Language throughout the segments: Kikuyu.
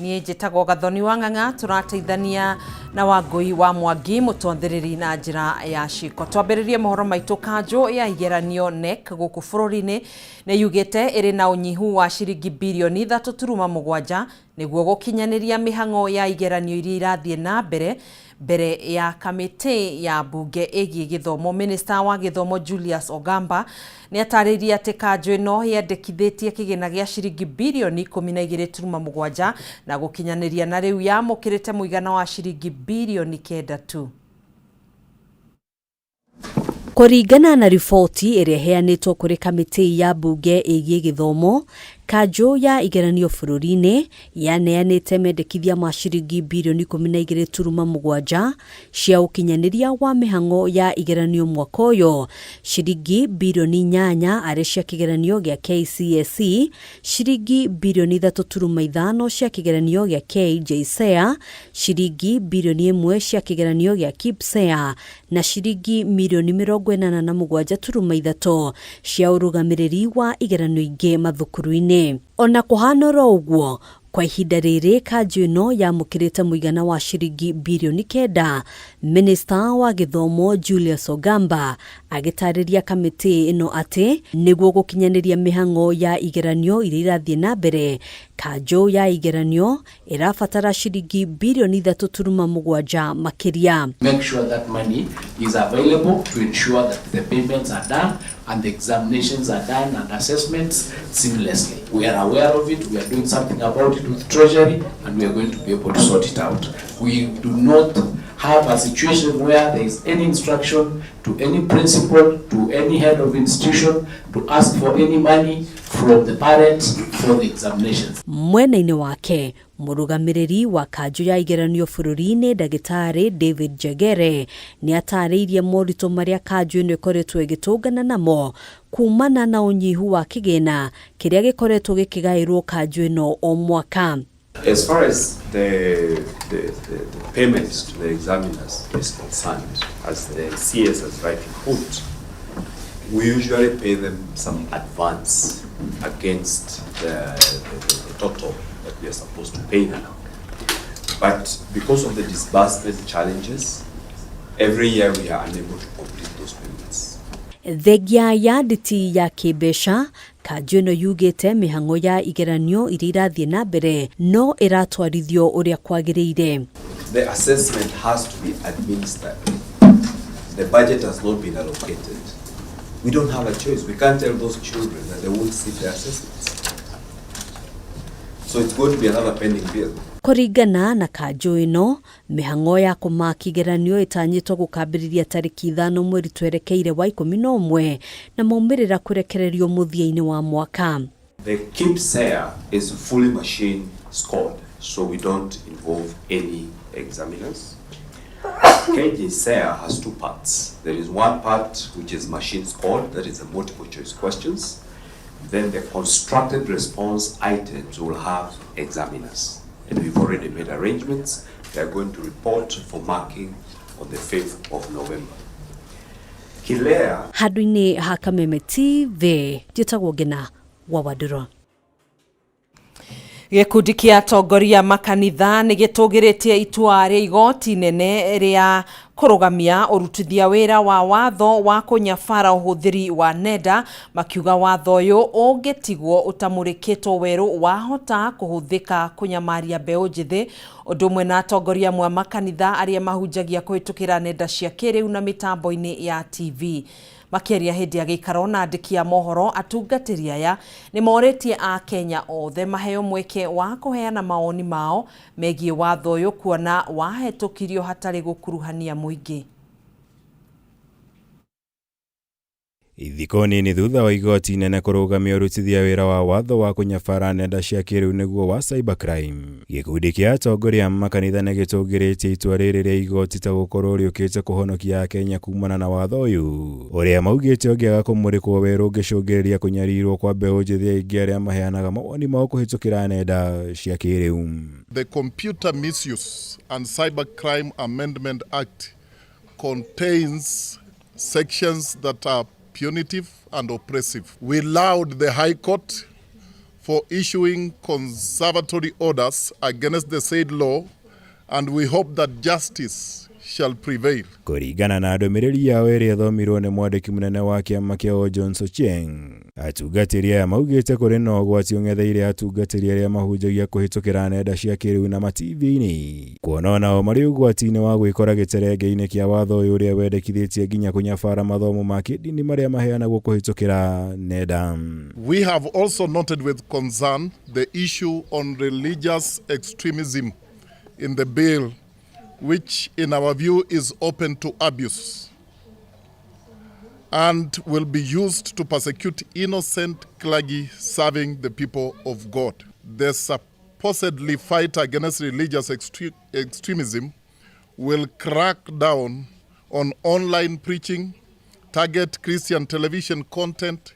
Niĩ njĩtagwo Gathoni wa Ng'ang'a, tũrateithania na Wangũi wa Mwangi mũtwathĩrĩri na njĩra ya ciĩko. Twambĩrĩrie mohoro maitũ kanjũ ya igeranio KNEC gũkũ bũrũri-inĩ nĩ yugĩte ĩrĩ na ũnyihu wa ciringi birioni 3.7 nĩguo gũkinyanĩria mĩhang'o ya igeranio iria irathiĩ na mbere mbere ya kamĩtĩ ya mbunge ĩgiĩ gĩthomo. Minista wa gĩthomo Julius Ogamba nĩ atarĩirie atĩ kanjũ ĩno yendekithĩtie kĩgĩna gĩa ciringi birioni 12.7 na gũkinyanĩria na rĩu yamũkĩrĩte mũigana wa ciringi birioni 9 tu. Kũringana na riboti ĩrĩa ĩheanĩtwo kũrĩ kamĩtĩ ya mbunge ĩgiĩ gĩthomo, kanjũ ya igeranio bũrũri-inĩ yaneanĩte mendekithia ma ciringi birioni 12.7 cia ũkinyanĩria wa mĩhang'o ya igeranio mwaka ũyũ, ciringi birioni 8 arĩ cia kĩgeranio gĩa KCSE, ciringi birioni 3.5 cia kĩgeranio gĩa KJSEA, ciringi birioni 1 cia kĩgeranio gĩa KPSEA na ciringi mirioni 87.3 cia ũrũgamĩrĩri wa igeranio ingĩ mathukuru-inĩ. Ona kũhana oro ũguo, kwa ihinda rĩrĩ kanjũ ĩno yamũkĩrĩte mũigana wa ciringi birioni 9. Minista wa gĩthomo Julius Ogamba agĩtarĩria kamĩtĩ ĩno atĩ nĩguo gũkinyanĩria mĩhang'o ya igeranio iria irathiĩ na mbere, kanjũ ya igeranio ĩrabatara ciringi birioni 3.7 makĩria. Make sure that money is available to ensure that the payments are done and the examinations are done and assessments seamlessly. We are aware of it, we are doing something about it with Treasury, and we are going to be able to sort it out. We do not have a situation where there is any instruction to any principal, to any head of institution, to ask for any money from the parents for the examinations. Mwena-inĩ wake, mũrũgamĩrĩri wa kanjũ ya igeranio bũrũri-inĩ ndagĩtarĩ David Njengere nĩ atarĩirie moritũ marĩa kanjũ ĩno ĩkoretwo ĩgĩtũngana namo kumana na ũnyihu wa kĩgĩna kĩrĩa gĩkoretwo gĩkĩgaĩrwo kanjũ ĩno o mwaka. As far as the payments to the examiners is concerned, as the CS has rightly put, we usually pay them some advance against the total that we are supposed to pay them. But because of the disbursement challenges, every year we are unable to complete those payments. Thengia ya nditi ya kĩmbeca, kanjũ ĩno yugĩte mĩhang'o ya igeranio iria irathiĩ na mbere no ĩratwarithio ũrĩa kwagĩrĩire. The assessment has to be administered. The budget has not been allocated. We don't have a choice. We can't tell those children that they won't sit their assessments. So it's going to be another pending bill. Kũringana na kanjũ ĩno, mĩhang'o ya kũmaki igeranio ĩtanyĩtwo gũkambĩrĩria tarĩki 5 mweri twerekeire wa 11 na maumĩrĩra kũrekererio mũthia-inĩ wa mwaka. The KPSEA is fully machine scored, so we don't involve any examiners. KJSEA has two parts. There is one part which is machine scored, that is the multiple choice questions. Then the constructed response items will have examiners. And we've already made arrangements. They are going to report for marking on the 5th of November. KILEA Handũ-inĩ ha Kameme TV, njĩtagwo Ngina wa Wandũrũ. Gĩkundi kĩa atongoria makanitha nĩ gĩtũgĩrĩtie itua rĩa igoti nene rĩa kũrũgamia ũrutithia wĩra wa watho wa kũnyabara ũhũthĩri wa nenda, makiuga watho ũyũ ũngĩtigwo ũtamũrĩkĩtwo werũ wahota kũhũthĩka kũnyamaria mbeũ njĩthĩ. Ũndũ ũmwe na atongoria amwe a makanitha arĩa mahunjagia kũhĩtũkĩra nenda cia kĩrĩu na mĩtambo-inĩ ya TV. Makĩaria hĩndĩ ya gĩikaro na andĩki a mohoro, atungatĩri aya nĩ morĩtie Akenya othe maheo mweke wa kũheana mawoni mao megiĩ watho ũyũ, kuona wahetũkirio hatarĩ gũkuruhania mũingĩ. Ithiko nini thutha wa igoti inene kũrũgamia ũrutithia wĩra wa watho wa kũnyabara nenda cia kĩrĩu nĩguo wa cybercrime, gĩkundi kĩa atongoria a makanitha nĩ gĩtũngĩrĩtie itua rĩrĩ rĩa igoti ta gũkorwo rĩũkĩte kũhonokia Akenya kumana na watho ũyũ ũrĩa maugĩte ũngĩaga kũmũrĩkwo werũ ũngĩcũngĩrĩria kũnyarirwo kwa mbeũ njĩthĩ aingĩ arĩa maheanaga mawoni mao kũhĩtũkĩra nenda cia kĩrĩu. The Computer Misuse and Cybercrime Amendment Act contains sections that are punitive and oppressive. We allowed the High Court for issuing conservatory orders against the said law, and we hope that justice shall prevail. Kũringana na ndũmĩrĩri yao ĩrĩa ĩthomirwo nĩ mwandĩki mũnene wa kĩama kĩao Johnson Ochieng, atungatĩri aya maugĩte kũrĩ na ũgwati ũng'etheire atungatĩri arĩa mahunjagia kũhĩtũkĩra nenda cia kĩrĩu na mativi-inĩ, kuona onao marĩ ũgwati-inĩ wa gwĩkora gĩterenge-inĩ kĩa watho ũyũ ũrĩa wendekithĩtie nginya kũnyabara mathomo ma kĩndini marĩa maheanagwo kũhĩtũkĩra nenda. We have also noted with concern the issue on religious extremism in the bill, which in our view is open to abuse and will be used to persecute innocent clergy serving the people of God. The supposedly fight against religious extremism will crack down on online preaching, target Christian television content,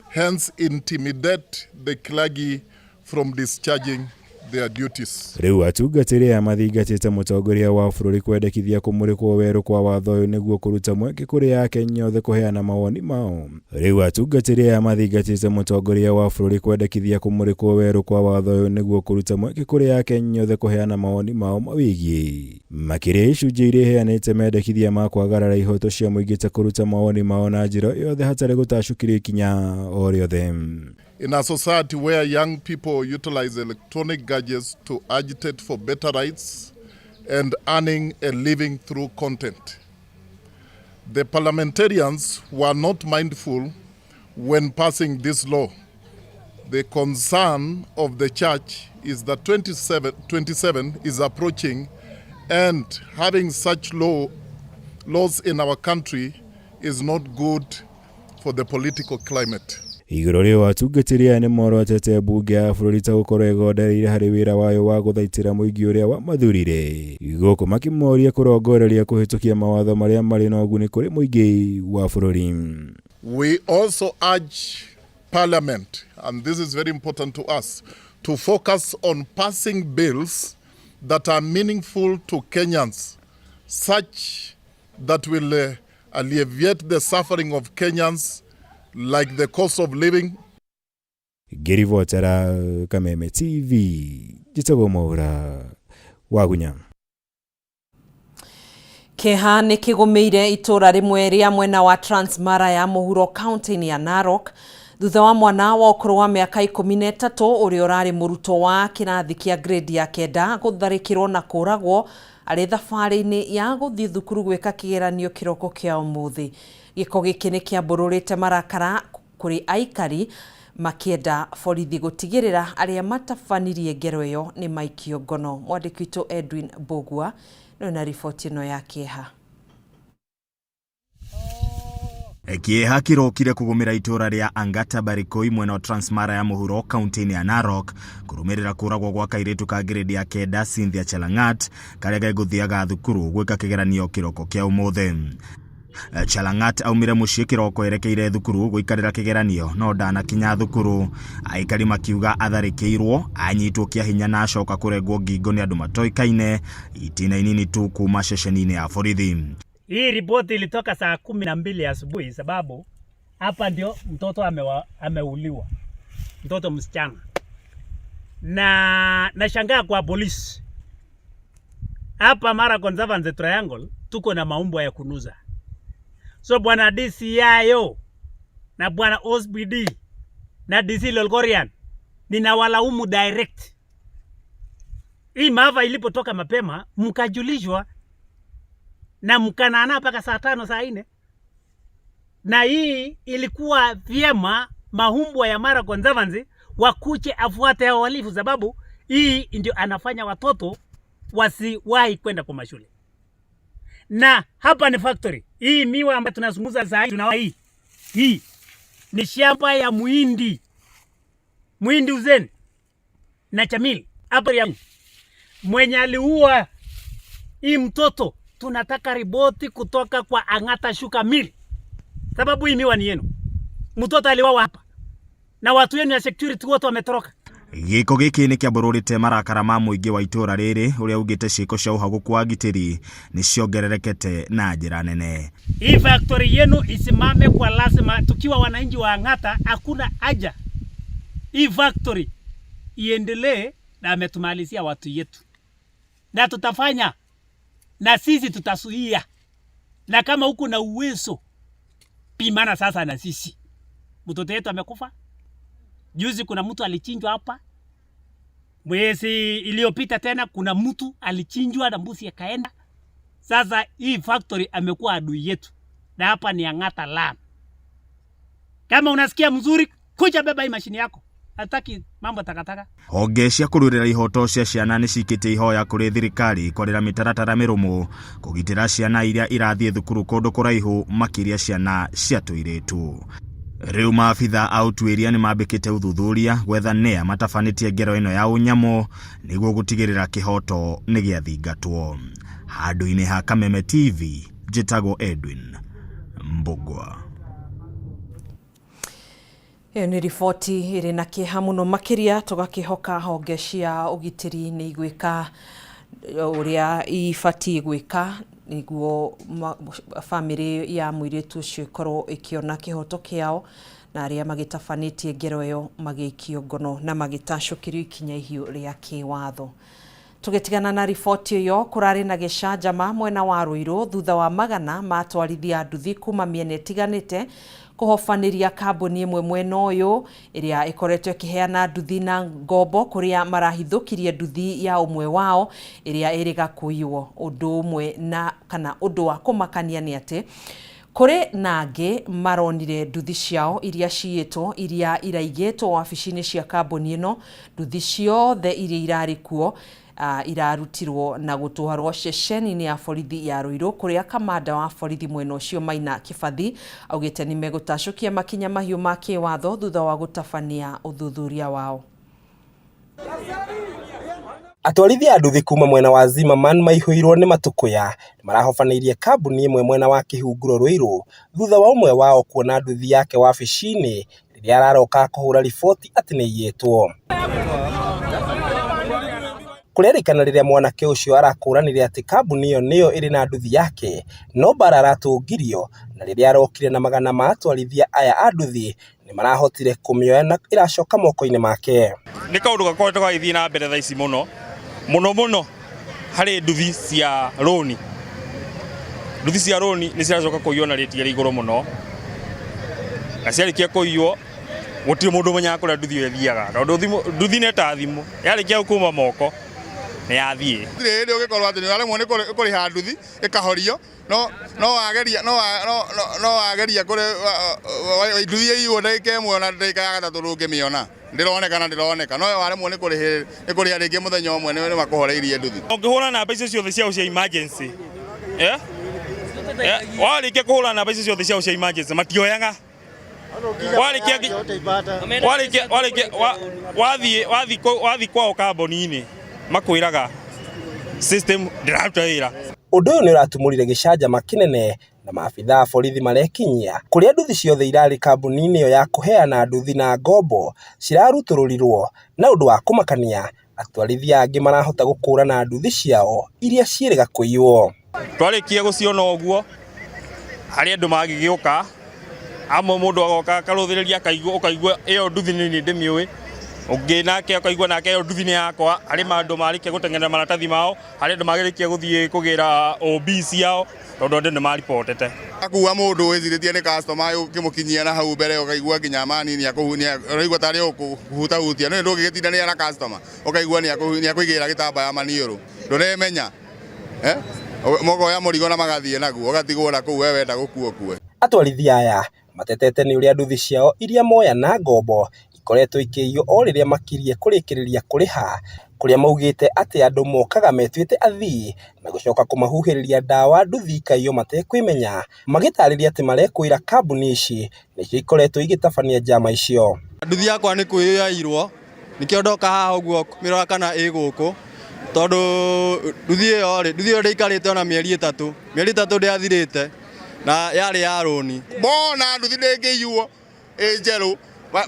hence intimidate the clergy from discharging their duties. Rĩu atungatĩri aya mathingatĩte mũtongoria wa bũrũri kwendekithia kũmũrĩkwo werũ kwa watho ũyũ nĩguo kũruta mweke kũrĩ Akenya othe kũheana mawoni mao. Rĩu atungatĩri aya mathingatĩte mũtongoria wa bũrũri kwendekithia kũmũrĩkwo werũ kwa watho ũyũ nĩguo kũruta mweke kũrĩ Akenya othe kũheana mawoni mao mawĩgiĩ makĩria icunjĩ iria iheanĩte mendekithia ma kwagarara ihoto cia mũingĩ ta kũruta mawoni mao na njĩra yothe hatarĩ gũtacũkĩrio ikinya o rĩothe. In a society where young people utilize electronic gadgets to agitate for better rights and earning a living through content, the parliamentarians were not mindful when passing this law. The concern of the church is that 27 is approaching, and having such laws in our country is not good for the political climate. Igũrũ rĩu atungatĩri aya nĩ morotete mbunge ya bũrũri ta gũkorwo ĩgondereire harĩ wĩra wayo wa gũthaitĩra mũingĩ ũrĩa wamathurire, gũkũ makĩmoria kũrongoreria kũhĩtũkia mawatho marĩa marĩ na ũguni kũrĩ mũingĩ wa bũrũri. We also urge Parliament, and this is very important to us, to focus on passing bills that are meaningful to Kenyans, such that will alleviate the suffering of Kenyans, like the cost of living. Ngĩribotera Kameme TV, njĩtagwo Mwaura Wagunya. Kĩeha nĩ kĩgũmĩire itũũra rĩmwe rĩa mwena wa Transmara ya mũhuro kaunti-inĩ ya Narok thutha wa mwana wa ũkũrũ wa mĩaka 13 ũrĩa ũrarĩ mũrutwo wa kĩrathi kĩa grade ya 9 gũtharĩkĩrwo na kũragwo arĩ thabarĩ-inĩ ya gũthiĩ thukuru gwĩka kĩgeranio kĩroko kĩa ũmũthĩ. Gĩko gĩkĩ nĩ kĩambũrũrĩte marakara kũrĩ aikari makĩenda borithi gũtigĩrĩra arĩa matabanirie ngero ĩyo nĩ maikio ngono. Mwandĩki witũ Edwin Mbũgua nĩwe na riboti ĩno ya kĩeha. Kĩeha kĩrokire kũgũmĩra itũũra rĩa Angata Barikoi mwena wa Transmara ya mũhuro kaunti-inĩ ya Narok kũrũmĩrĩra kũragwo gwa kairĩtu ka grade ya 9 Cynthia Chelangat karĩa gegũthiaga thukuru gwĩka kĩgeranio kĩroko kĩa ũmũthĩ. Chelangat aumire mũciĩ kĩroko erekeire thukuru gũikarĩra kĩgeranio no ndanakinya thukuru. Aikari makiuga atharĩkĩirwo, anyitwo kĩa hinya na acoka kũrengwo ngingo nĩ andũ matoĩkaine itina inini tu kuma ceceni-inĩ ya borithi. Hii ripoti ilitoka saa 12 asubuhi, sababu hapa ndio mtoto ameuliwa, mtoto msichana. Na nashangaa kwa polisi hapa Mara Conservancy Triangle tuko na maumbo ya kunuza. So bwana DCIO na bwana OSBD na DC Lolgorian ninawalaumu direct. Hii maafa ilipotoka mapema mkajulishwa na mkanana mpaka saa 5 saa 4. Na hii ilikuwa vyema mahumbwa ya Mara Conservancy wakuche afuate hao wahalifu, sababu hii ndio anafanya watoto wasiwahi kwenda kwa mashule. Na hapa ni factory. Hii miwa ambayo tunazungumza sasa hivi tunaona hii. Hii ni shamba ya muhindi. Muhindi Uzen na Chamil. Hapa ya mwenye aliua hii mtoto, tunataka ripoti kutoka kwa Angata Sugar Mill. Sababu hii miwa ni yenu. Mtoto aliuawa hapa. Na watu wenu ya security wote wametoroka. Gĩko gĩkĩ nĩ kĩambũrũrĩte marakara ma mũingĩ wa itũũra rĩrĩ ũrĩa ugĩte ciĩko cia ũhagũku wa ngitĩri nĩ ciongererekete na njĩra nene. Hii factory yenu isimame kwa lazima. Tukiwa wananchi wa Angata hakuna haja hii factory Iendelee na ametumalizia watu yetu, na tutafanya na sisi tutasuia, na kama huko na uwezo pimana sasa na sisi. Mtoto yetu amekufa juzi, kuna mtu alichinjwa hapa mwezi iliyopita, tena kuna mtu alichinjwa na mbuzi akaenda. Sasa hii factory amekuwa adui yetu, na hapa ni Ang'ata Land. Kama unasikia mzuri, kuja beba hii mashini yako. Hataki mambo takataka. Honge cia kũrũĩrĩra ihoto cia ciana nĩ cikĩtie ihoya kũrĩ thirikari kwarĩra mĩtaratara mĩrũmũ kũgitĩra ciana iria irathiĩ thukuru kũndũ kũraihu, makĩria ciana cia tũirĩtu. Rĩu maabitha a ũtuĩria nĩ mambĩkĩte ũthuthuria gwetha nĩa matabanĩtie ngero ĩno ya ũnyamũ nĩguo gũtigĩrĩra kĩhoto nĩ gĩathingatwo. Handũ-inĩ ha Kameme TV, njĩtagwo Edwin Mbugua. Ĩyo nĩ riboti ĩrĩ na kĩeha mũno makĩria, tũgakĩhoka honge cia ũgitĩri nĩ igwĩka ũrĩa ibatiĩ gwĩka nĩguo bamĩrĩ ya mũirĩtu ũcio ĩkorwo ĩkĩona kĩhoto kĩao, na arĩa magĩtabanĩtie ngero ĩyo magĩikio ngono na magĩtacũkĩrio ikinya ihiũ rĩa kĩwatho. Tũgĩtigana na riboti ĩyo, kũrarĩ na gĩcanjama mwena wa Ruiru thutha wa magana matwarithia nduthi kuma mĩena ĩtiganĩte kũhobanĩria kambuni ĩmwe mwena ũyũ ĩrĩa ĩkoretwo ĩkĩheana nduthi na ngombo, kũrĩa marahithũkirie nduthi ya ũmwe wao ĩrĩa ĩrĩga kũiywo. Ũndũ ũmwe na kana ũndũ wa kũmakania nĩ atĩ kũrĩ na angĩ maronire nduthi ciao iria ciyĩtwo iria iraigĩtwo wabici-inĩ cia kambuni ĩno. Nduthi ciothe iria irarĩ kuo irarutirwo na gũtwarwo ceceni-inĩ ya borithi ya Ruiru, kũrĩa kamanda wa borithi mwena ũcio Maina Kĩbathi augĩte nĩ megũtacũkia makinya mahiũ ma kĩwatho thutha wa gũtabania ũthuthuria wao. Atwarithia a nduthi kuma mwena wa Zimmerman maihũirwo nĩ matũkũya nĩmarahobanĩirie kambuni ĩmwe mwena wa Kĩhunguro Ruiru thutha wa ũmwe wao kuona nduthi yake wabici-inĩ rĩrĩa araroka kũhũra riboti atĩ nĩiyĩtwo. Kũrerĩkana rĩrĩa mwanake ũcio arakũranire atĩ kambuni ĩyo nĩyo ĩrĩ na nduthi yake, no mbara aratũngirio, na rĩrĩa arokire na magana ma atwarithia aya a nduthi nĩmarahotire kũmĩoya na ĩracoka moko-inĩ make. Nĩ kaũndũ gakoretwo gagĩthiĩ na mbere thaa ici mũno mũno mũno harĩ nduthi cia rũni. Nduthi cia rũni nĩ ciracoka kũiywo na rĩti ĩrĩ igũrũ mũno, na ciarĩkia kũiywo gũtirĩ mũndũ ũmenyaga kũrĩa nduthi ĩyo ĩthiaga, tondũ nduthi nĩ ta thimũ, yarĩkia kuma moko nĩ yathiĩ. Gũtirĩ hĩndĩ ũngĩkorwo atĩ nĩ ũraremwo nĩ kũrĩha nduthi ĩkahorio, no no wageria no no no wageria kũrĩ nduthi ĩiywo ndagĩka ĩmwe ona ndagĩka ya gatatũ ndũngĩmĩona, ndĩroneka na ndĩroneka, no waremwo nĩ kũrĩha rĩngĩ mũthenya ũmwe nĩ makũhoreirie nduthi. Ũngĩhũra namba icio ciothe ciao cia emergency, warĩkia kũhũra namba icio ciothe ciao cia emergency matioyaga. Warĩkia wathiĩ kwao kambuni-inĩ makwĩraga system ndĩraruta wĩra. Ũndũ ũyũ nĩ ũratumũrire gĩcanjama kĩnene na maabitha a borithi marekinyia kũrĩa nduthi ciothe irarĩ kambuni-inĩ ĩyo ya kũheana nduthi na ngombo cirarutũrũrirwo, na ũndũ wa kũmakania atwarithia angĩ marahota gũkũrana nduthi ciao iria ciĩrĩga kũiywo. Twarĩkia gũciona ũguo harĩ andũ magĩgĩũka amwe, mũndũ agoka akarũthĩrĩria akaigua, ũkaigua ĩyo nduthi nĩ niĩ ndĩmĩũĩ, ũngĩ nake ũkaigua nake ĩyo nduthi nĩ yakwa. Harĩ andũ marĩkia gũteng'erera maratathi mao, harĩ andũ magĩrĩkia gũthiĩ kũgĩra OB ciao tondũ andũ nĩ maribotete. Akua mũndũ wĩcirĩtie nĩ customer ũkĩmũkinyia na hau mbere ũkaigua nginya mani nĩ ũraigua tarĩ ũkũhutahutia, no ndũngĩgĩtindanĩra na customer ũkaigua nĩ akũigĩrĩra gĩtambaya maniũrũ, ndũremenya mokoya mũrigo na magathiĩ naguo ũgatigwo na kũu we wenda gũkua ũkue. Atwarithia aya matetete nĩ ũrĩa nduthi ciao iria moya na ngombo ikoretwo ikĩiywo o rĩrĩa makirie kũrĩkĩrĩria kũrĩha, kũrĩa maugĩte atĩ andũ mokaga metuĩte athii na gũcoka kũmahuhĩrĩria ndawa nduthi ikaiywo matekwĩmenya, magĩtarĩria atĩ marekwĩra kambuni ici nĩcio ikoretwo igĩtabania njama icio. Nduthi yakwa nĩ kwĩyairwo, nĩkĩo ndoka haha ũguo kũmĩrora kana ĩ gũkũ, tondũ nduthi ĩyo rĩ, nduthi ĩyo ndĩikarĩte ona mĩeri 3, mĩeri 3 ndĩathirĩte na yarĩ ya rũni. Mona nduthi ndĩngĩiywo ĩ njerũ,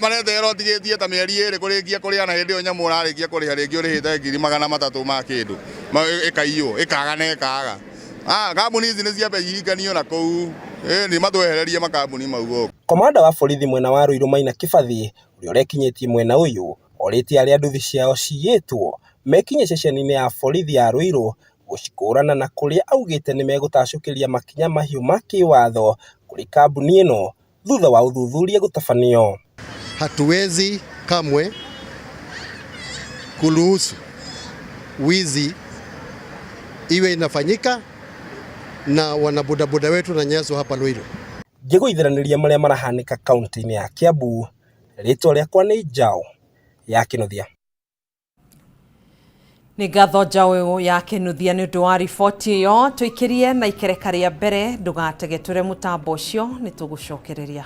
mareterera ũtigĩtie ta mĩeri 2 kũrĩkia kũrĩha, na hĩndĩ ĩyo nyamũ ũrarĩkia kũrĩha rĩngĩ ũrĩhĩte 300,000 ma kĩndũ, ĩkaiywo ĩkaga na ĩkaga. Kambuni ici nĩ ciambe ihinganio na kũu, nĩ matwehererie makambuni mau gũkũ. Komanda wa borithi mwena wa Ruiru Maina Kĩbathi ũrĩa ũrekinyĩtie mwena ũyũ Orĩtie arĩa nduthi ciao ciyĩtwo mekinye ceceni-inĩ ya borithi ya Ruiru gũcikũrana na kũrĩa augĩte nĩmegũtacũkĩria makinya mahiũ ma kĩwatho kũrĩ kambuni ĩno thutha wa ũthuthuria gũtabanio. Hatuwezi kamwe kuruhusu wizi iwe inafanyika na wanabodaboda wetu na nyazo hapa Ruiru. Ngĩgũithanĩria marĩa marahanĩka kaunti-inĩ ya Kiambu, rĩtwa rĩakwa nĩ Njaũ ya Kĩnuthia. Nĩ ngatho Njaũ ya Kĩnuthia nĩ ũndũ wa riboti ĩyo. Tũikĩrie na ikereka rĩa mbere, ndũgategetũre mũtambo ũcio, nĩ tũgũcokereria.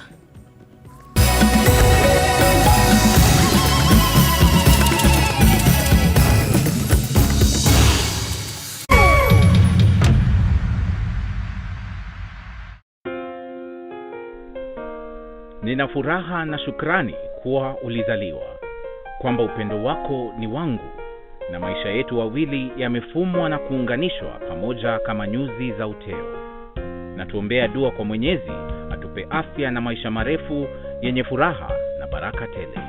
Nina furaha na shukrani kuwa ulizaliwa, kwamba upendo wako ni wangu na maisha yetu wawili yamefumwa na kuunganishwa pamoja kama nyuzi za uteo. Na tuombea dua kwa Mwenyezi atupe afya na maisha marefu yenye furaha na baraka tele.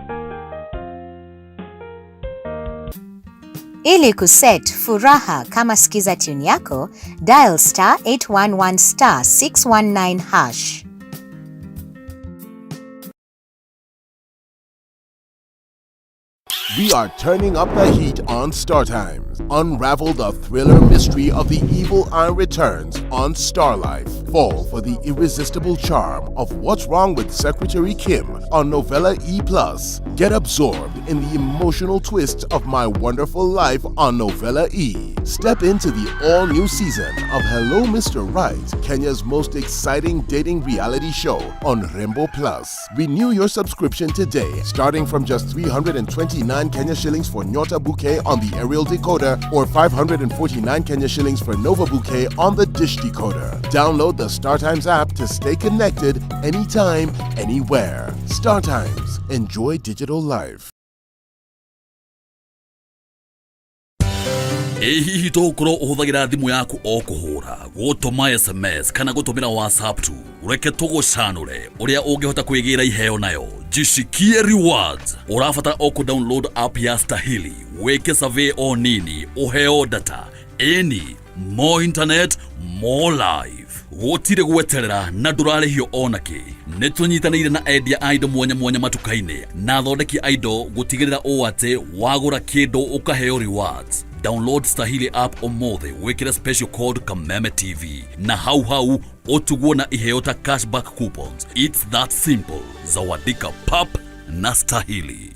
Ili kuset furaha kama skiza tune yako, dial star 811 star 619 hash. We are turning up the heat on StarTimes. Unravel the thriller mystery of the Evil Eye Returns on Star Life. Fall for the irresistible charm of What's Wrong with Secretary Kim on Novella E+. Get absorbed in the emotional twists of My Wonderful Life on Novella E. Step into the all-new season of Hello Mr. Right, Kenya's most exciting dating reality show on Rembo Plus. Renew your subscription today, starting from just 329 Kenya shillings for Nyota Bouquet on the aerial decoder or 549 Kenya shillings for Nova Bouquet on the dish decoder. Download the StarTimes app to stay connected anytime, anywhere. StarTimes. Enjoy digital life. Ĩ hihi tũgũkorwo ũhũthagĩra thimũ yaku o kũhũra, gũtũma SMS kana gũtũmĩra WhatsApp tu? Reke tũgũcanũre ũrĩa ũngĩhota kwĩgĩra iheo nayo. Jishikie rewards. Ũrabatara o kũ-download app ya Stahili, wĩke survey o nini, ũheo data. Ĩni, more internet, more life. Gũtirĩ gweterera na ndũrarĩhio ona kĩ. Nĩ tũnyitanĩire na endia a indo mwanya mwanya matuka-inĩ na athondeki a indo gũtigĩrĩra ũũ atĩ wagũra kĩndũ ũkaheo rewards. Download Stahili app ũmũthĩ, wĩkĩre special code Kameme TV na hau hau ũtugwo na iheo ta cashback coupons. It's that simple. Zawadika pap na Stahili.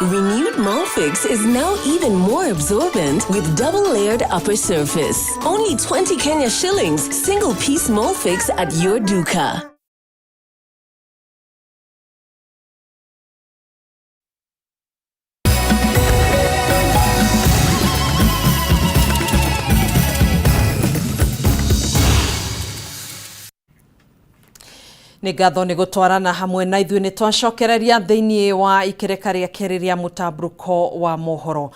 Renewed Molfix is now even more absorbent with double-layered upper surface. Only 20 Kenya shillings, single-piece Molfix at your duka. Nĩ ngatho nĩ gũtwarana hamwe na ithuĩ. Nĩ twacokereria thĩinĩ wa ikereka rĩa kerĩ rĩa mũtambũrũko wa mohoro.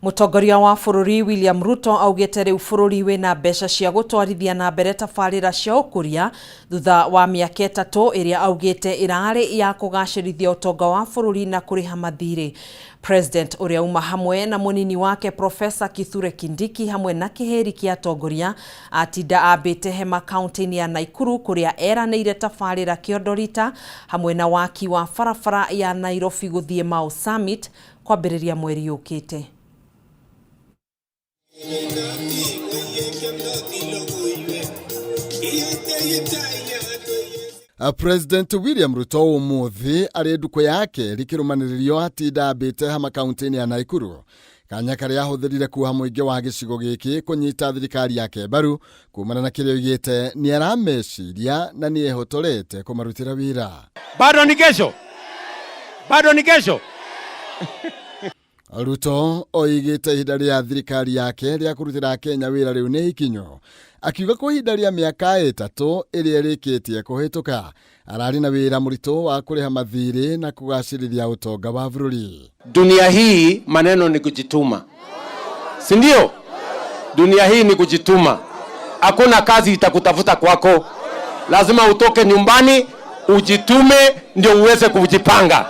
Mũtongoria wa bũrũri William Ruto augĩte rĩu bũrũri wĩna mbeca cia gũtwarithia na mbere tabarĩra cia ũkũria thutha wa mĩaka 3 ĩrĩa augĩte ĩrarĩ ya kũgacĩrithia ũtonga wa bũrũri na kũrĩha mathirĩ. President ũrĩa uma hamwe na mũnini wake Professor Kithure Kindiki hamwe na kĩhĩri kĩa atongoria atinda ambĩte hema kaunti-inĩ ya Nakuru kũrĩa eranĩire tabarĩra kĩondorita hamwe na waki wa barabara ya Nairobi gũthiĩ Mau Summit kwambĩrĩria mweri ũkĩte. President William Ruto umuthi ari nduku yake rikĩrũmanĩrĩrio atinda ambĩte hama kaunti-inĩ ya Nakuru, kanya karĩa ahũthĩrire kuha mũingĩ wa gĩcigo gĩkĩ kũnyita thirikari yake mbaru kumana na kĩrĩa oigĩte nĩ arameciria na nĩ ehotorete kũmarutĩra wĩra. Bado ni kesho, bado ni kesho. Ruto oigĩte ihinda rĩa thirikari yake rĩa kũrutĩra Kenya wĩra rĩu nĩ ikinyu, akiuga kwa ihinda rĩa mĩaka 3 ĩrĩa ĩrĩkĩtie kũhĩtũka ararĩ na wĩra mũritũ wa kũrĩha mathirĩ na kũgacĩrithia ũtonga wa bũrũri. Dunia hii maneno ni kujituma, si ndio? Dunia hii ni kujituma. Hakuna kazi itakutafuta kwako. Lazima utoke nyumbani, ujitume ndio uweze kujipanga.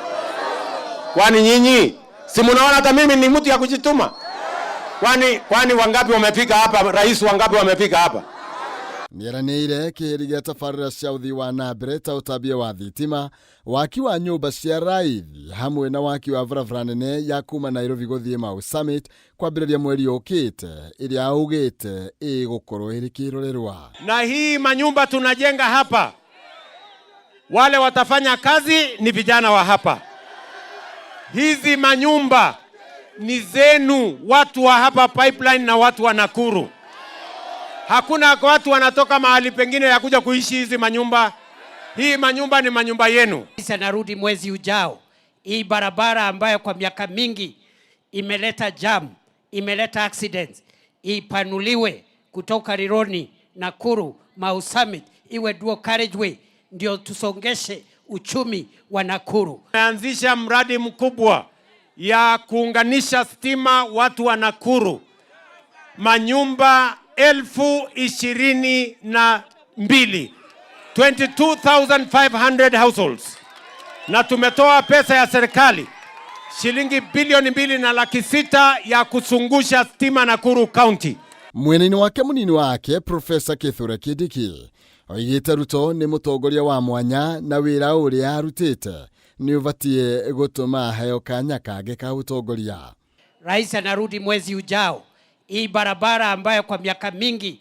Kwani nyinyi si mnaona hata mimi ni mtu ya kujituma? Kwani wangapi wamefika hapa? Rais wangapi wamefika hapa? Nĩeranĩire kĩhĩri gĩa tabarĩra cia ũthii wa na mbere ta ũtambia wa thitima, waki wa nyũmba cia raithi hamwe na waki wa barabara nene ya kuma Nairobi gũthiĩ Mau Summit kwambĩrĩria mweri ũkĩte ĩrĩa augĩte ĩgũkorwo ĩrĩ kĩrorerwa. Na hii manyumba tunajenga hapa, wale watafanya kazi ni vijana wa hapa. Hizi manyumba ni zenu, watu wa hapa Pipeline na watu wa Nakuru. Hakuna watu wanatoka mahali pengine ya kuja kuishi hizi manyumba. Hii manyumba ni manyumba yenu. Sasa narudi mwezi ujao. Hii barabara ambayo kwa miaka mingi imeleta jam, imeleta accidents, ipanuliwe kutoka Rironi, Nakuru, Mau Summit, iwe dual carriageway, ndio tusongeshe uchumi wa Nakuru. Tumeanzisha mradi mkubwa ya kuunganisha stima watu wa Nakuru. Manyumba 22,000, 22,500 households. Na tumetoa pesa ya serikali shilingi bilioni 2.6 ya kusungusha stima Nakuru County. Mweneni wake munini wake Profesa Kithure Kindiki oigĩte Ruto nĩ mũtongoria wa mwanya na wĩra ũrĩa arutĩte nĩ ũbatiĩ gũtũma aheo kanya kangĩ ka ũtongoria. Rais anarudi mwezi ujao. Hii barabara ambayo kwa miaka mingi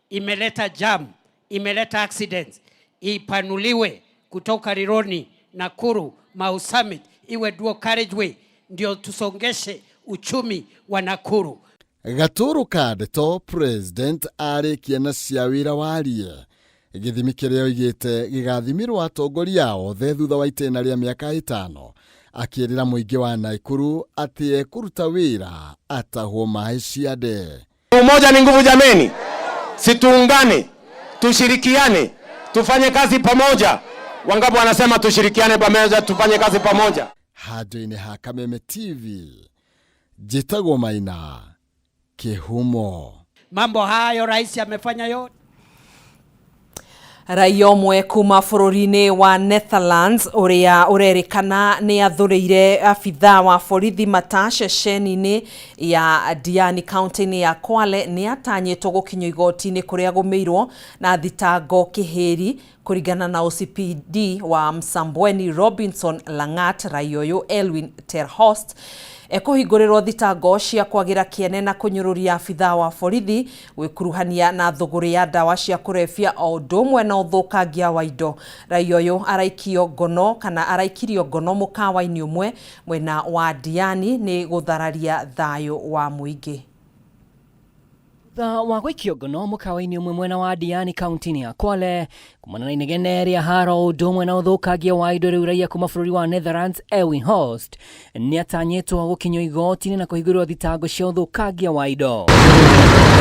imeleta jam, imeleta accidents, ipanuliwe kutoka Rironi, Nakuru, Mau Summit, iwe dual carriageway, ndio tusongeshe uchumi wa Nakuru. Gaturu ka ndeto President arĩkia na cia wĩra warie gĩthimi kĩrĩa oigĩte gĩgathimirwo atongoria othe thutha wa itĩna rĩa mĩaka 5 akĩrĩra mũingĩ wa Nakuru atĩ ekũruta wĩra atahwo maĩ ciande. Umoja ni nguvu jameni, situungane, tushirikiane, tufanye kazi pamoja. Wangapi wanasema tushirikiane pamoja, tufanye kazi pamoja? Handũ-inĩ ha Kameme TV njĩtagwo Maina Kĩhumo. Mambo hayo rais amefanya yote. Raia ũmwe kuma bũrũri-inĩ wa Netherlands ũrĩa ũrerĩkana nĩ athũrĩire abithaa wa borithi mata ceceni-inĩ ya Diani kaunti-inĩ ya Kwale nĩ atanyĩtwo gũkinyio igoti-inĩ kũrĩa agũmĩirwo na thitango kĩhĩri kũringana na OCPD wa Msambweni Robinson Langat. Raia ũyũ Elwin Terhorst ekũhingũrĩrwo thitango cia kwagĩra kĩene na kũnyũrũria abithaa wa borithi gwĩkuruhania na thũgũrĩ ya ndawa cia kũrebia o ũndũ ũmwe na ũthũkangia wa indo. Raia ũyũ araikio ngono kana araikirio ngono mũkawa-inĩ ũmwe mwena wa Diani nĩ gũthararia thayũ wa mũingĩ. Thutha wa gũikio ngono mũkawa-inĩ ũmwe mwena wa Diani kaunti-inĩ ya Kwale kumana na inegene rĩa haro ũndũ ũmwe na ũthũkangia wa indo rĩu raia kuma bũrũri wa Netherlands Erwin Horst nĩ atanyĩtwo gũkinyio igoti-inĩ na kũhingũrĩrwo thitango cia ũthũkangia wa indo.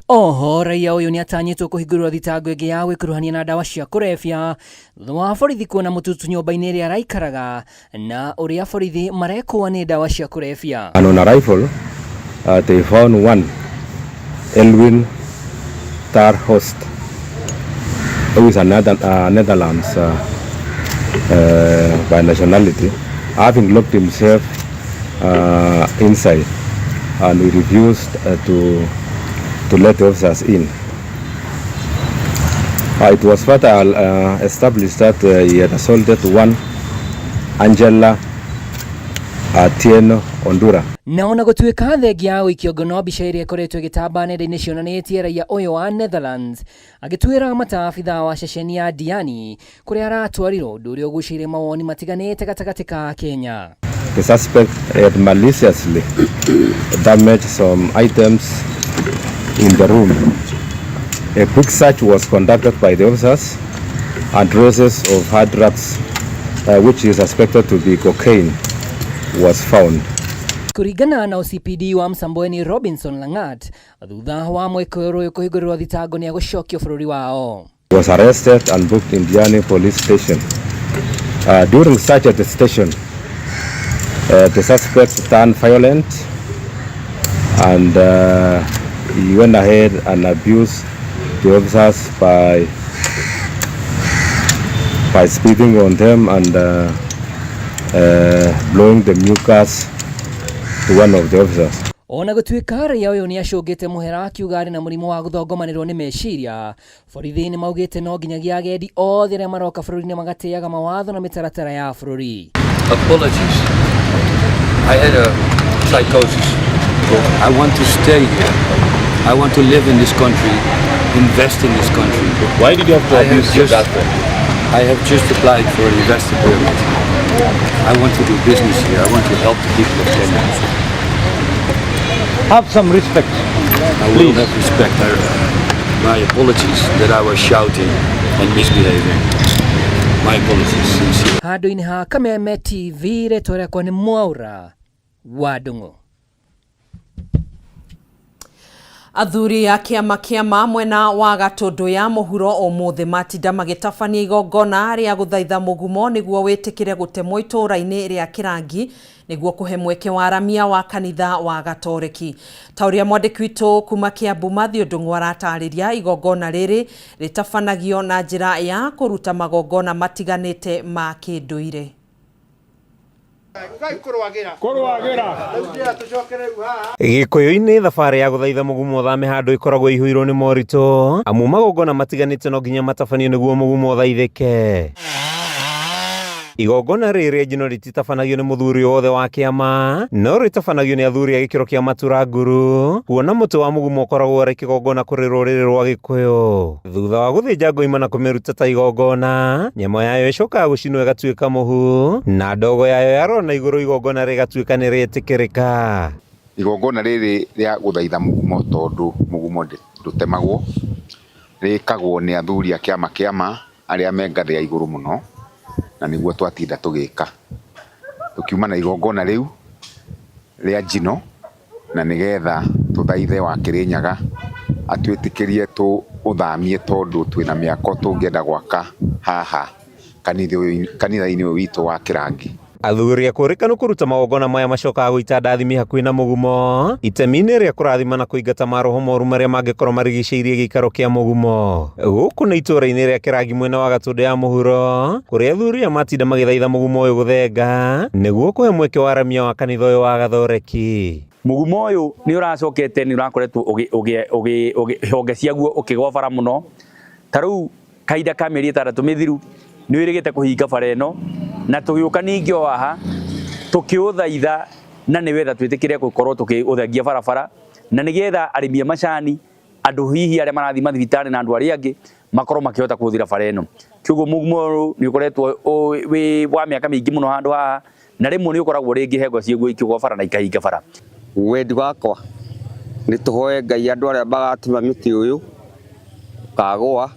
Oho raia ũyũ nĩ atanyĩtwo kũhingũrĩrwo thitango ĩngĩ ya gwĩkuruhania na ndawa cia kũrebia thutha wa borithi kuona mũtutu nyũmba-inĩ ĩrĩa araikaraga na ũrĩa borithi marekũa nĩ ndawa cia kũrebia. And on arrival, they found one Elwin Tarhost, who is a Netherlands by nationality, having locked himself inside, and he refused to let the officers in. It was further established that he had assaulted one Angela Atieno Ondura. Na ona gũtuĩka thengia ya gũikio ngono mbica ĩrĩa ĩkoretwo ĩgĩtamba nenda-inĩ cionanĩtie raia ũyũ wa Netherlands agĩtuĩra mata abithaa wa ceceni ya Diani kũrĩa aratwarirwo ũndũ ũrĩa ũgucĩire mawoni matiganĩte gatagatĩ ka Kenya. The suspect had maliciously damaged some items in the room. A quick search was conducted by the officers and traces of hard drugs, which is suspected to be cocaine, was found. Kũringana na OCPD wa Msambweni Robinson Langat, thutha wa mwĩkũĩrwo ũyũ kũhingũrĩrwo thitango nĩ egũcokio bũrũri wao. He was arrested and booked in Diani police station. During search at the station, the suspect turned violent and he went ahead and abused the officers by spitting on them and blowing the mucus to one of the officers. Ona gũtuĩka raia ũyũ nĩ acũngĩte mũhera akiuga arĩ na mũrimũ wa gũthongomanĩrwo nĩ meciria, borithi nĩ maugĩte no nginyagia agendi othe arĩa maroka bũrũri-inĩ magatĩaga mawatho na mĩtaratara ya bũrũri. Apologies. I had a psychosis. I want to stay here. I want to live in this country, invest in this country. Why did you have to abuse your girlfriend? I have just applied for an investment permit. I want to do business here. I want to help the people of Kenya. Have some respect. I will have respect. My apologies that I was shouting and misbehaving. My apologies, sincere. Handũ-inĩ ha Kameme TV, rĩtwa rĩakwa nĩ Mwaura wa Ndung'u. Athuri a kĩama kĩama mwena wa Gatũndũ ya mũhuro ũmũthĩ matinda magĩtabania igongona rĩa gũthaitha mũgumo nĩguo wĩtĩkĩre gũtemwo itũũra-inĩ rĩa Kĩrangi nĩguo kũhe mweke wa aramia wa kanitha wa Gatoreki. Ta ũrĩa mwandĩki witũ kuma Kiambu Mathew Ndung'u aratarĩria, igongona rĩrĩ rĩtabanagio na njĩra ya kũruta magongona matiganĩte ma kĩndũire. Gĩkũyũ-inĩ thabarĩ ya gũthaitha mũgumo ũthame handũ ĩkoragwo ĩihũirwo nĩ moritũ, amu magongona matiganĩte no nginya matabanio nĩguo mũgumo ũthaithĩke. Igongona rĩrĩ njino rĩtitabanagio nĩ mũthuri wothe wa kĩama, no rĩtabanagio nĩ athuri a gĩkĩro kĩa matura nguru, kuona mũtĩ wa mũgumo ũkoragwo ũrĩ kĩgongona kũrĩ rũrĩrĩ rwa Gĩkũyũ. Thutha wa gũthĩnja ngoima na kũmĩruta ta igongona, nyama yayo ĩcokaga gũcinwo ĩgatuĩka mũhu, na ndogo yayo yarora na igũrũ igongona rĩgatuĩka nĩ rĩetĩkĩrĩka. Igongona rĩrĩ rĩa gũthaitha mũgumo, tondũ mũgumo ndũtemagwo, rĩkagwo nĩ athuri a kĩama kĩama arĩa me ngathĩ ya igũrũ mũno, na nĩguo twatinda tũgĩka. Tũkiuma na igongona rĩu rĩa njino, na nĩgetha tũthaithe wa Kĩrĩnyaga atwĩtĩkĩrie tũũthamie, tondũ twĩna mĩako tũngĩenda gwaka haha kanitha-inĩ ũyũ witũ wa Kĩrangi. Athuri a kũrĩkanu kũruta magongona maya macokaga gũita ndathimi hakuhĩ na mũgumo, itemi-inĩ rĩa kũrathima na kũingata maroho moru marĩa mangĩkorwo marigicĩirie gĩikaro kĩa mũgumo. Gũkũ nĩ itũũra-inĩ rĩa Kĩrangi mwena wa Gatũndũ ya mũhuro, kũrĩa athuri aya matinda magĩthaitha mũgumo ũyũ gũthenga nĩguo kũhe mweke wa aramia wa kanitha ũyũ wa Gathoreki. Mũgumo ũyũ nĩ ũracokete, nĩ ũrakoretwo honge ciaguo ũkĩgwa bara mũno. Ta rĩu kahinda ka mĩeri 6 mĩthiru nĩ wĩrĩgĩte kũhinga bara ĩno, na tũgĩũka ningĩ o haha tũkĩũthaitha, na nĩwetha twĩtĩkĩre gũkorwo tũkĩũthengia barabara, na nĩgetha arĩmi a macani, andũ hihi arĩa marathiĩ mathibitarĩ na andũ arĩa angĩ makorwo makĩhota kũhũthĩra bara ĩno. Kĩoguo mũgumo ũyũ nĩ ũkoretwo wĩ wa mĩaka mĩingĩ mũno handũ haha, na rĩmwe nĩ ũkoragwo rĩngĩ hengo ciaguo ikĩgwa bara na ikahinga bara. Wendi wakwa nĩ tũhoe Ngai andũ arĩa magatema mĩtĩ ũyũ kagũa,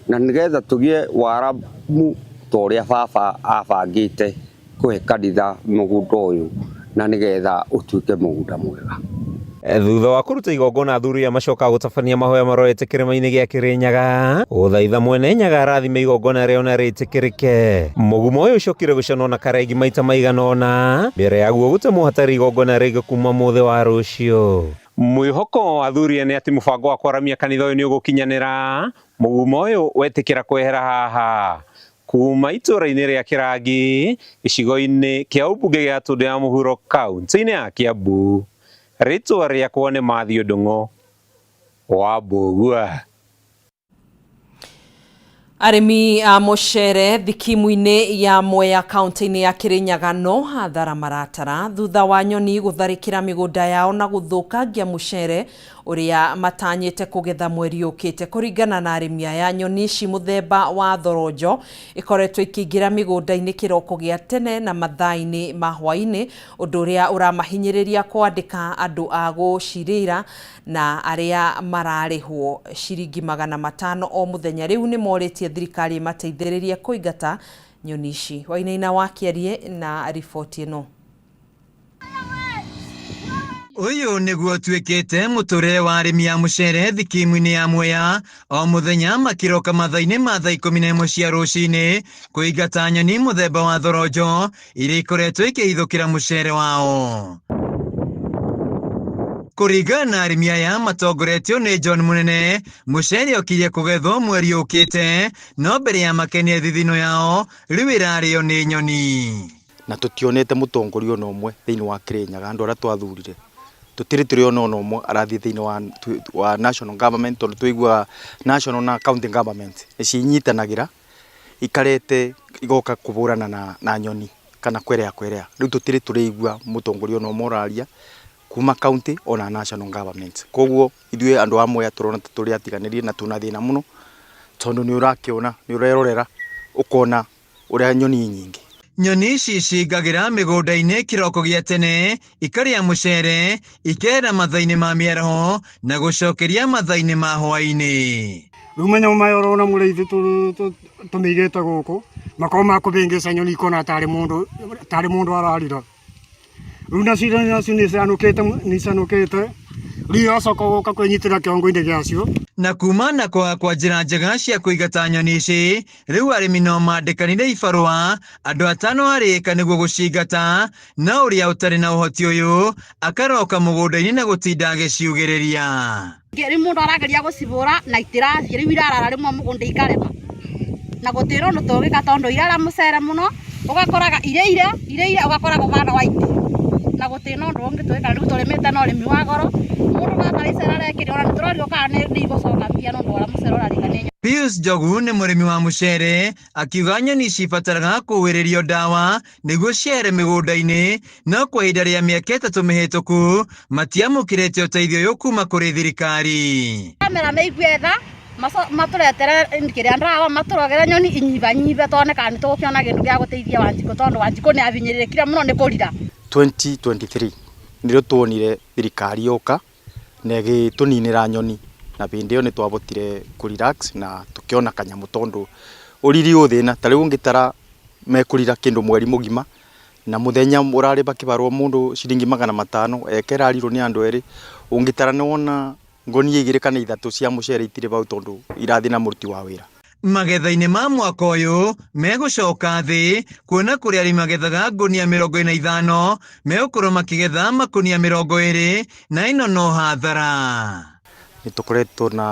na nĩgetha tũgĩe waramu ta ũrĩa baba abangĩte kũhe kanitha mũgũnda ũyũ, na nĩgetha ũtuĩke mũgũnda mwega. Thutha wa kũruta igongona, athuri aya macokaga gũtabania mahoya marorete kĩrĩma-inĩ gĩa Kĩrĩnyaga gũthaitha mwene Nyaga arathime igongona rĩao na rĩtĩkĩrĩke. Mũgumo ũyũ ũcokire gũcanwo na karengi maita maigana ũna mbere yaguo gũtemwo hatarĩ igongona rĩngĩ kuma mũthĩ wa rũciũ. Mwĩhoko wa athuri aya nĩ atĩ mũbango wa kwaramia kanitha ũyũ nĩ ũgũkinyanĩra, mũgumo ũyũ wetĩkĩra kwehera haha. Kuma itũũra-inĩ rĩa Kĩrangi, gĩcigo-inĩ kĩa ũmbunge gĩa Gatũndũ ya mũhuro, kaunti-inĩ ya Kiambu, rĩtwa rĩakwa nĩ Mathew Ndung'u wa Mbũgua. Arĩmi a mũcere thikimu-inĩ ya Mwea kaunti-inĩ ya Kĩrĩnyaga no hathara maratara thutha wa nyoni gũtharĩkĩra mĩgũnda yao na gũthũkangia mũcere ũrĩa matanyĩte kũgetha mweri ũkĩte. Kũringana na arĩmi aya, nyoni ici mũthemba wa thoronjo ikoretwo ikĩingĩra mĩgũnda-inĩ kĩroko gĩa tene na mathaa-inĩ ma hwaĩ-inĩ, ũndũ ũrĩa ũramahinyĩrĩria kwandĩka andũ a gũcirĩra na arĩa mararĩhwo ciringi 500 o mũthenya. Rĩu nĩ morĩtie thirikari ĩmateithĩrĩrie kũingata nyoni ici. Wainaina wa Kĩarie na riboti ĩno. Ũyũ nĩguo ũtuĩkĩte mũtũrĩre wa arĩmi a mũcere thikimu-inĩ ya Mwea, o mũthenya makĩroka mathaa-inĩ ma thaa 11 cia rũcinĩ kũingata nyoni mũthemba wa thoronjo iria ikoretwo ikĩhithũkĩra mũcere wao. Kũringana na arĩmi aya matongoretio nĩ John Munene, mũcere ũkirie kũgethwo mweri ũkĩte, no mbere ya makenie thithino yao rĩu ĩrarĩo nĩ nyoni. Na tũtionete mũtongoria ona ũmwe thĩinĩ wa Kirinyaga, andũ arĩa twathurire tũtirĩ tũrĩona ona ũmwe arathiĩ thĩinĩ wa national government, tondũ tũiguaga national na county government nĩ cinyitanagĩra ikarete igoka kũbũrana na nyoni kana kwerea kwerea. Rĩu tũtirĩ tũrĩigua mũtongoria ona ũmwe ũraria kuma county ona national government. Koguo ithuĩ andũ a Mwea tũrona ta tũrĩ atiganĩrie na tũna thĩna mũno, tondũ nĩ ũrakĩona, nĩ ũrerorera ũkona ũrĩa nyoni nyingĩ. Nyoni ici cingagĩra mĩgũnda-inĩ kĩroko gĩa tene, ikarĩa mũcere, ikera mathaa-inĩ ma mĩaraho na gũcokeria mathaa-inĩ ma hwaĩ-inĩ. Rĩu manyamũ maya ũrona mũrĩithi tũmĩigĩte gũkũ makorwo ma kũbĩngĩca nyoni ikona tarĩ mũndũ ararira. Rĩu nacio nĩicanũkĩte, rĩu iracoka gũka kwĩnyitĩra kĩongo-inĩ gĩacio. Na kuma na kwaga kwa njĩra njega cia kũingata nyoni ici, rĩu arĩmi no mandĩkanire ibarũa andũ atano harĩ ĩka nĩguo gũcingata, no ũrĩa ũtarĩ na ũhoti ũyũ akaroka mũgũnda-inĩ na gũtinda agĩciugĩrĩria. Rĩu mũndũ arageria gũcibũra na itirathiĩ, rĩu irarara rĩmwe mũgũnda ikarema na gũtirĩ ũndũ tũngĩka tondũ irara mũcere mũno, ũgakoraga irĩire ũgakoraga ũhana white na gũtirĩ na ũndũ ũngĩ twĩka. Rĩu tũrĩmĩte na ũrĩmi wa goro, mũndũ bataraitha arekĩra ona nĩtũrorio kana nĩ igũcoka mbia nĩ ũndũ wa mũcere ũrarĩka nĩ nyoni. Pius Njogu nĩ mũrĩmi wa mũcere, akiuga nyoni ici ibataraga kũhuhĩrĩrio ndawa nĩguo ciere mĩgũnda-inĩ, no kwa ihinda rĩa mĩaka 3 mĩhĩtũku matiamũkĩrĩte ũteithio ũyũ kuma kũrĩ thirikari. Kamera mĩigue tha matũretere kĩrĩa ndawa matũrogere nyoni inyibanyibe tuone kana nĩtũgũkĩona kĩndũ gĩa gũteithia Wanjikũ, tondũ Wanjikũ nĩ abinyĩrĩrĩkire mũno nĩ kũrira. 2023 nĩrĩo tuonire thirikari yoka na ĩgĩtũninĩra nyoni, na hĩndĩ ĩyo nĩ twabotire kũ relax na tũkĩona kanyamũ, tondũ ũriri ũthĩna ta rĩu ũngĩtara mekũrira kĩndũ mweri mũgima na mũthenya ũrarĩba kĩbarũa mũndũ ciringi 500 eke ĩrarirwo nĩ andũ erĩ, ũngĩtara nĩ wona ngonia 2 kana 3 cia mũcere itirĩ bau tondũ irathiĩ na mũruti wa wĩra. Magetha-inĩ ma mwaka ũyũ megũcoka thĩ kuona kũrĩa arĩmi magethaga ngũnia 45 megũkorwo makĩgetha makũnia 20 na ĩno no hathara. Nĩ tũkoretwo na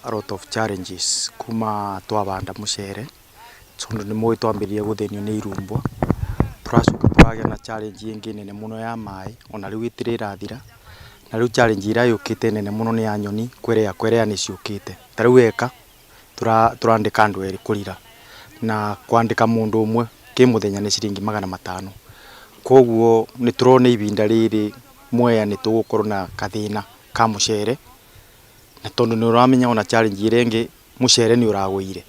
a lot of challenges kuma twabanda mũcere, tondũ nĩ mũĩ twambĩrĩria gũthĩnio nĩ irumbwa, tũracoka tũragĩa na challenge ĩngĩ nene mũno ya maĩ, ona rĩu ĩtirĩ ĩrathira, na rĩu challenge ĩrĩa yũkĩte nene mũno nĩ ya nyoni kwerea kwerea nĩ ciũkĩte. Ta rĩu eka tũrandĩka andũ erĩ kũrira, na kwandĩka mũndũ ũmwe kĩmũthenya nĩ ciringi 500. Koguo nĩ tũrona ibinda rĩrĩ Mwea nĩ tũgũkorwo na kathĩna ka mũcere, na tondũ nĩ ũramenya ona challenge ĩrĩa ĩngĩ mũcere nĩ ũragũire,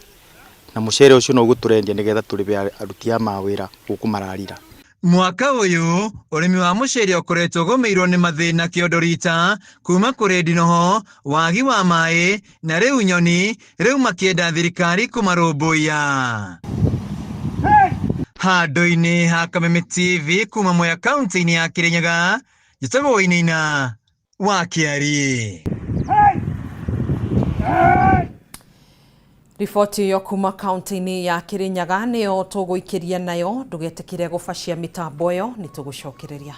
na mũcere ũcio noguo tũrendia nĩgetha tũrĩbe aruti a mawĩra gũkũ mararira. Mwaka ũyũ ũrĩmi wa mũcere ũkoretwo ũgũmĩirwo nĩ mathĩna kĩondo rita kuma kũrĩ ndinoho, wagi wa maĩ na rĩu nyoni, rĩu makĩenda thirikari kũmarũmbũiya. Handũ-inĩ ha Kameme TV kuma Mwea kaunti-inĩ ya Kirinyaga, njĩtagwo Wainaina wa Kĩariĩ. Riboti ĩyo kuma kaunti-inĩ ya Kirinyaga nĩyo tũgũikĩria nayo, ndũgetĩkĩre gũbacia mĩtambo ĩyo, nĩ tũgũcokereria.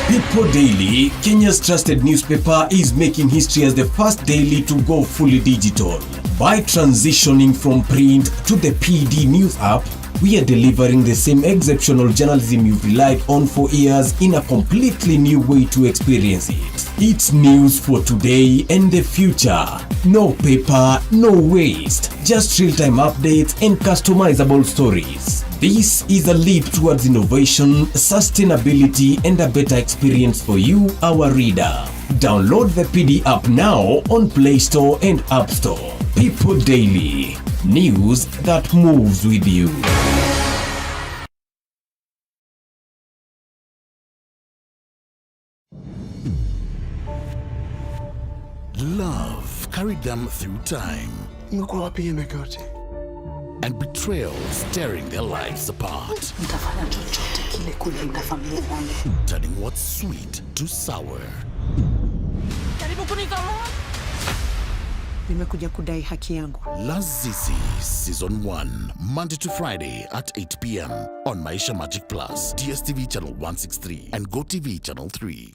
People Daily, Kenya's trusted newspaper, is making history as the first daily to go fully digital. By transitioning from print to the PD News app, we are delivering the same exceptional journalism you've relied on for years in a completely new way to experience it. It's news for today and the future. No paper, no waste. Just real-time updates and customizable stories. This is a leap towards innovation, sustainability, and a better experience for you, our reader. Download the PD app now on Play Store and App Store. People Daily, news that moves with you. Love carried them through time. and betrayals tearing their lives apart. Nitafanya chochote kile kulinda familia yangu. Turning what's sweet to sour. Jaribu kunitoa. Nimekuja kudai haki yangu. Lazizi Season 1, Monday to Friday at 8 p.m. on Maisha Magic Plus, DSTV Channel 163, and GoTV Channel 3.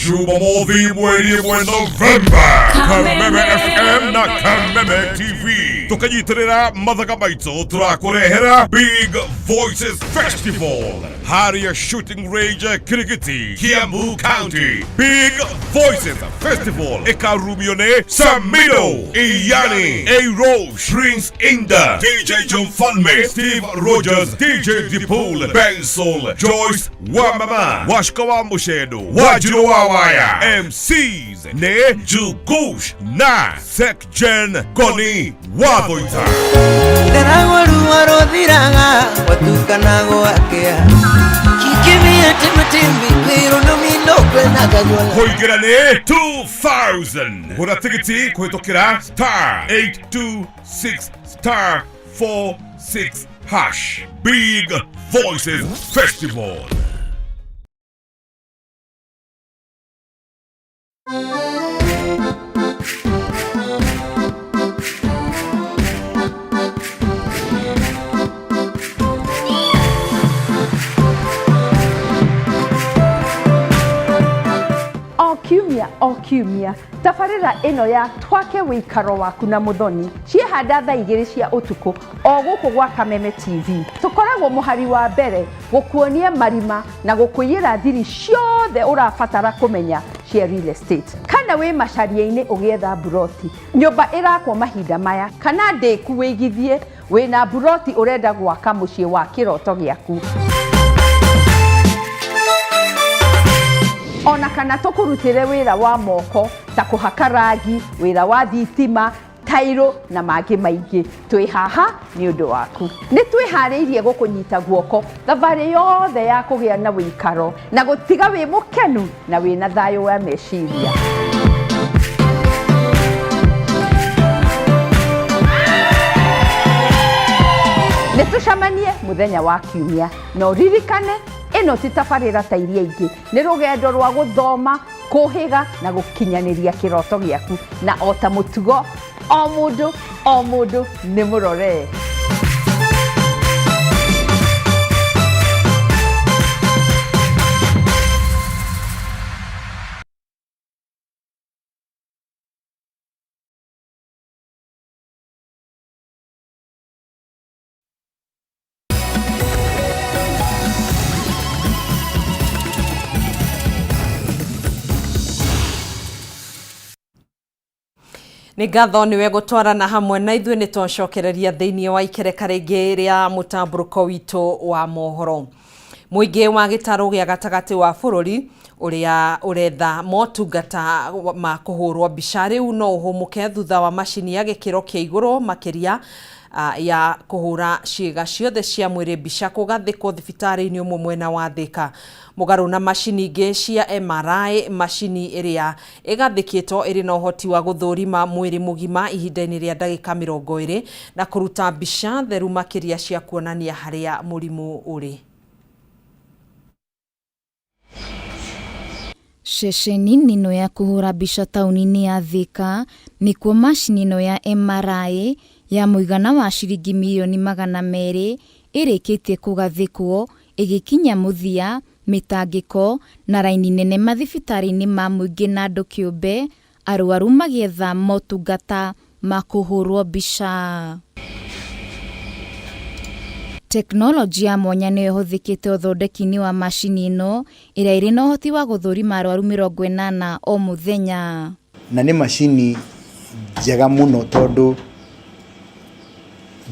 Jumamothi mweri mwe Novemba, Kameme FM na Kameme TV tukanyitirira mathaga maitũ tũrakũrehera Big Voices Festival harĩa Shooting Range Kirigiti, Kiambu County. Big Voices Festival ĩkarumio nĩ Samido, Iyani, A Roche, Prince Inda, DJ John Falme, Steve Rogers, DJ Dipul, Benson, Joyce Wamama, Washka wa Mushedo, Wajiro wa Waya, MCs nĩ Jugush na Sekjen Goni Wathoita. Ndaragwo ruo rũthiraga gwatukana gwakĩa kikimia timitimbi kwĩrwo nũmindũkwenaga Kũingĩra nĩ 2000 gũra tigiti kũhĩtũkĩra star 826 star 46 hash. Big Voices Festival. O kiumia o kiumia tabarĩra ĩno ya twake wĩikaro waku na mũthoni ciehanda thaa 2 cia ũtukũ o gũkũ gwa Kameme TV. Tũkoragwo mũhari wa mbere gũkuonia marima na gũkũiyĩra thiri ciothe ũrabatara kũmenya cia real estate. Kana wĩ macaria-inĩ ũgĩetha mburoti, nyũmba ĩrakwo mahinda maya, kana ndĩku wĩigithie wĩna mburoti ũrenda gwaka mũciĩ wa kĩroto gĩaku. Ona kana tũkũrutĩre wĩra wa moko ta kũhaka rangi, wĩra wa thitima, tairo na mangĩ maingĩ. Twĩ haha nĩ ũndũ waku. Nĩ twĩharĩirie gũkũnyita guoko thabarĩ yothe ya kũgĩa na wĩikaro na gũtiga wĩ mũkenu na wĩna thayũ wa meciria. Nĩ tũcemanie mũthenya wa kiumia na ũririkane ĩno ti tabarĩra ta iria ingĩ, nĩ rũgendo rwa gũthoma, kũhĩga na gũkinyanĩria kĩroto gĩaku, na o ta mũtugo o mũndũ o mũndũ nĩ mũroree. Nĩ ngatho nĩwe gũtwarana hamwe na ithuĩ, nĩ twacokereria thĩinĩ wa ikereka rĩngĩ rĩa mũtambũrũko witũ wa mohoro. Mũingĩ wa gĩtarũ gĩa gatagatĩ wa bũrũri ũrĩa ũretha motungata ma kũhũrwo mbica rĩu no ũhũmũke thutha wa macini ya gĩkĩro kĩa igũrũ makĩria ya kũhũra ciĩga ciothe cia mwĩrĩ mbica kũgathĩkwo thibitarĩ-inĩ ũmwe mwena wa Thĩka. Mũgarũ na macini ingĩ cia MRI, macini ĩrĩa ĩgathĩkĩtwo ĩrĩ na ũhoti wa gũthũrima mwĩrĩ mũgima ihinda-inĩ rĩa ndagĩka 20 na kũruta mbica theru makĩria cia kuonania harĩa mũrimũ ũrĩ. Ceceni ĩno ya kũhũra mbica taũni-inĩ ya Thĩka nĩkuo macini ĩno ya MRI ya mũigana wa ciringi mirioni 200 ĩrĩkĩtie kũgathĩkwo ĩgĩkinya mũthia, mĩtangĩko na raini nene mathibitarĩ-inĩ ma mũingĩ na andũ kĩũmbe, arwaru magĩetha motungata ma kũhũrwo mbica. Tekinoronjĩ ya mwanya nĩyo ĩhũthĩkĩte ũthondeki-inĩ wa macini ĩno ĩrĩa ĩrĩ na ũhoti wa gũthũrima arwaru 80 o mũthenya. Na nĩ macini njega mũno tondũ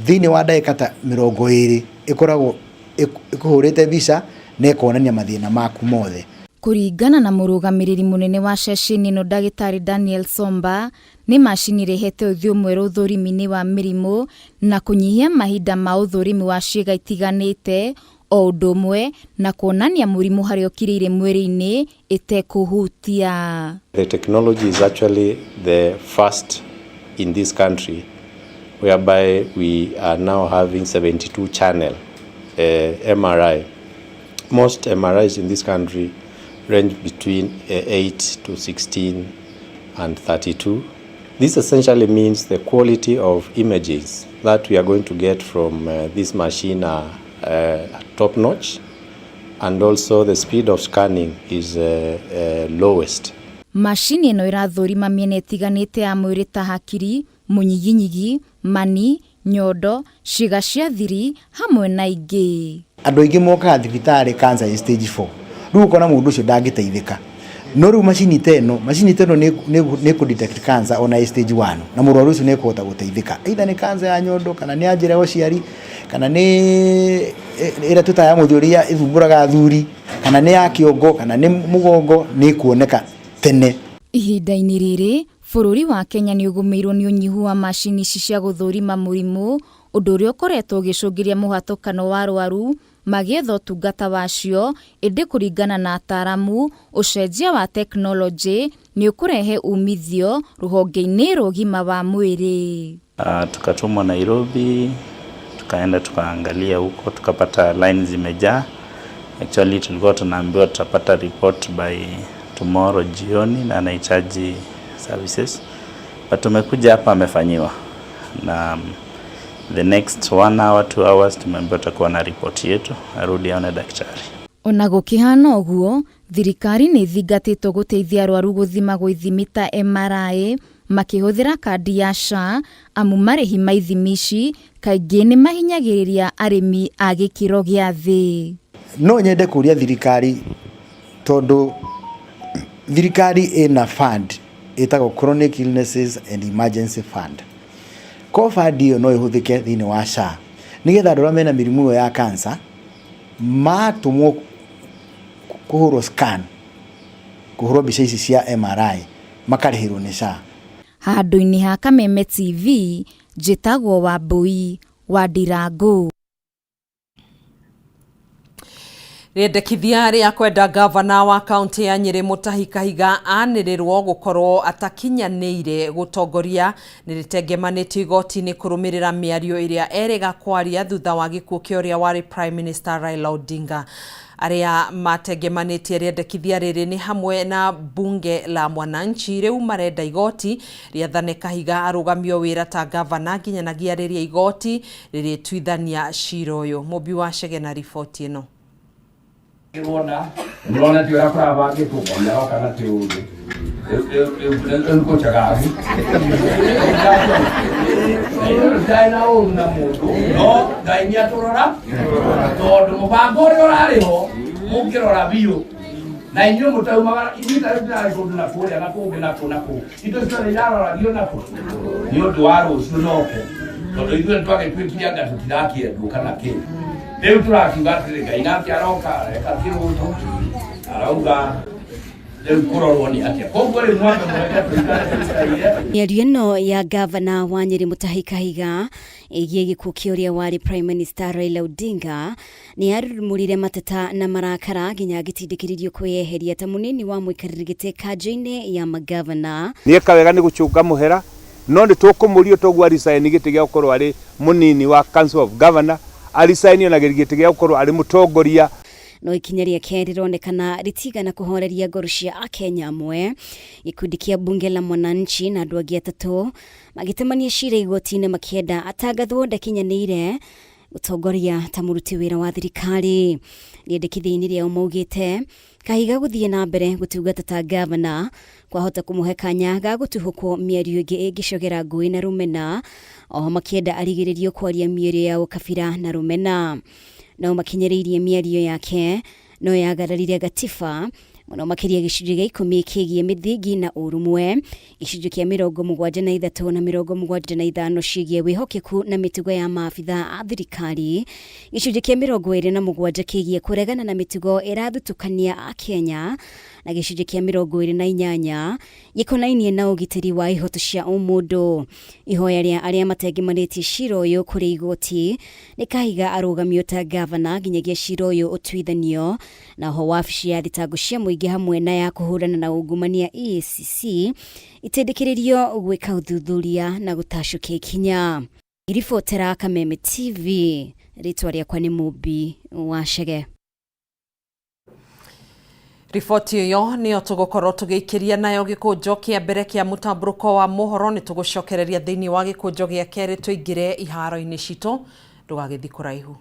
thĩinĩ wa ndagĩka ta 20 ĩkoragwo ĩkũhũrĩte mbica na ĩkonania mathĩna maku mothe. Kũringana na mũrũgamĩrĩri mũnene wa ceceni ĩno ndagĩtarĩ Daniel Somba, nĩ macini ĩrehete ũthiũ mwerũ ũthũrimi-inĩ wa mĩrimũ na kũnyihia mahinda ma ũthũrimi wa ciĩga itiganĩte o ũndũ ũmwe na kuonania mũrimũ harĩa ũkirĩire mwĩrĩ-inĩ ĩtekũhutia. The technology is actually the first in this country, whereby we are now having 72 channel MRI. Most MRIs in this country range between 8 to 16 and 32. This essentially means the quality of images that we are going to get from this machine are top notch, and also the speed of scanning is lowest. Macini ĩno ĩrathũrima mĩena ĩtiganĩte ya mwĩrĩ ta hakiri, mũnyiginyigi, mani, nyondo, ciĩga cia thiri hamwe na ingĩ. Andũ aingĩ mokaga thibitarĩ cancer ĩ stage 4, rĩu ũkona mũndũ ũcio ndangĩteithĩka. No rĩu macini ta ĩno nĩ kũ detect cancer ona ĩ stage 1, na mũrwaru ũcio nĩ ekũhota gũteithĩka, either nĩ cancer ya nyondo, kana nĩ ya njĩra ya ũciari, kana nĩ ĩrĩa twĩtaga ya mũthuri ĩrĩa ĩthumbũraga athuri, kana nĩ ya kĩongo, kana nĩ mũgongo, nĩ ĩkuoneka tene. Ihinda-inĩ rĩrĩ, bũrũri wa Kenya nĩ ũgũmĩirwo nĩ ũnyihu wa macini ici cia gũthũrima mũrimũ, ũndũ ũrĩa ũkoretwo ũgĩcũngĩria mũhatũkano wa arwaru magĩetha ũtungata wacio, ĩndĩ kũringana na ataramu, ũcenjia wa tekinoronjĩ nĩ ũkũrehe umithio rũhonge-inĩ rwa ũgima wa mwĩrĩ. Tukatumwa Nairobi, tukaenda tukaangalia huko, tukapata line zimejaa. Actually tulikuwa tunaambiwa tutapata report by tomorrow jioni na anahitaji services, but tumekuja hapa amefanyiwa na the next 1 hour 2 hours tumeambiwa tutakuwa na report yetu, arudi aone daktari. Ona gũkĩhana ũguo, thirikari nĩ ĩthingatĩtwo gũteithia arwaru gũthimagwo ithimi ta MRI makĩhũthĩra kandi ya SHA, amu marĩhi ma ithimi ici kaingĩ nĩ mahinyagĩrĩria arĩmi a gĩkĩro gĩa thĩ. No nyende kũria thirikari, tondũ thirikari ĩna fund ĩtagwo Chronic Illnesses and Emergency Fund. Ko fund ĩyo no ĩhũthĩke thĩinĩ wa SHA nĩgetha andũ arĩa mena mĩrimũ ĩyo ya cancer matũmwo kũhũrwo scan, kũhũrwo mbica ici cia MRI, makarĩhĩrwo nĩ SHA. Handũ-inĩ ha Kameme TV, njĩtagwo Wambui wa Ndirangu. Rĩendekithia rĩa kwenda gavana wa kaunti ya Nyĩrĩ Mutahi Kahiga anĩrĩrwo gũkorwo atakinyanĩire gũtongoria nĩ rĩtengemanĩtio igoti-inĩ kũrũmĩrĩra mĩario ĩrĩa erĩga kwaria thutha wa gĩkuũ kĩa ũrĩa warĩ Prime Minister Raila Odinga. Arĩa matengemanĩtie rĩendekithia rĩrĩ nĩ hamwe na bunge la Mwananchi rĩu marenda igoti rĩathane Kahiga arũgamio wĩra ta gavana nginyanagia rĩrĩa igoti rĩrĩtuithania cira ũyũ. Mũmbi wa Chege na riboti ĩno. Murona ti ũrĩa kũrabangĩtwo aroka na ti ũndũ rĩu ndarĩ na ũru na mũndũ, no Ngai nĩ atũrora, tondũ mũbango ũrĩa ũrarĩ ho mũngĩrora biũ na inyuĩ mũtaumaga, ithuĩ ta rĩu tũrarĩ kũndũ na kũrĩa na kũngĩ na kũ na kũ, indo ciothe iraroragio na kũ nĩ ũndũ wa rũciũ noke, tondũ ithuĩ nĩtwagĩtuĩkire anga tũtirakĩendwo kana kĩ. Rĩu tũrakiuga atĩrĩ, Ngai nake aroka areka kĩrũtũ, arauga rĩu kũrorwo nĩ atĩa. Koguo rĩu mwambe mũreke tũikare tũikaire. Mĩario ĩno ya gavana wa Nyĩrĩ Mutahi Kahiga ĩgiĩ gĩkuũ kĩa ũrĩa warĩ Prime Minister Raila Odinga nĩ yarurumũrire mateta na marakara nginya agĩtindĩkĩrĩrio kwĩyeheria ta mũnini wa mũikarĩri gĩtĩ kanjũ-inĩ ya magavana. Nĩeka wega nĩ gũcũnga mũhera, no nĩ tũkũmũrio toguo aricaini gĩtĩ gĩa gũkorwo arĩ mũnini wa Council of Governor, aricaini ona gĩtĩ gĩa gũkorwo arĩ mũtongoria. No ikinya rĩake rĩronekana rĩtigana kũhoreria ngoro cia Akenya amwe. Gĩkundi kĩa bunge la Mwananchi na andũ angĩ atatũ magĩtemania cira igoti-inĩ makĩenda atangathwo ndakinyanĩire gũtongoria ta mũruti wĩra wa thirikari. Rĩendekithia-inĩ rĩao maugĩte Kahiga gũthiĩ na mbere gũtungata ta gavana kwahota kũmũhe kanya ga gũtuhũkwo mĩario ĩngĩ ĩngĩcogera ngũĩ na rũmena, oho makĩenda arigĩrĩrio kwaria mĩario ya ũkabira na rũmena. No makinyĩrĩirie mĩario yake no yagararire gatiba mũno makĩria gĩcunjĩ gĩa 10 kĩgiĩ mĩthingi na ũrũmwe, gĩcunjĩ kĩa 73 na 75 ciĩgiĩ wĩhokeku na mĩtugo ya maabitha a thirikari, gĩcunjĩ kĩa 27 kĩgiĩ kũregana na mĩtugo ĩrathutũkania Akenya, Na gĩcunjĩ kĩa 28 gĩkonainie na ũgitĩri wa ihoto cia ũmũndũ. Ihoya rĩa arĩa matengemanĩtie cira ũyũ kũrĩ igoti nĩ Kahiga arũgamio ta gavana nginyagia cira ũyũ ũtuithanio. Na ho wabici ya thitango cia mũingĩ hamwe na ya kũhũrana na ungumania EACC itindĩkĩrĩrio gwĩka ũthuthuria na gũtacũkia ikinya. Ngiribotera Kameme TV, rĩtwa rĩakwa nĩ Mũmbi wa Chege. Riboti ĩyo nĩyo tũgũkorwo tũgĩikĩria nayo gĩkũnjo kĩa mbere kĩa mũtambũrũko wa mohoro. Nĩ tũgũcokereria thĩinĩ wa gĩkũnjo gĩa kerĩ tũingĩre iharo-inĩ citũ. Ndũgagĩthiĩ kũraihu.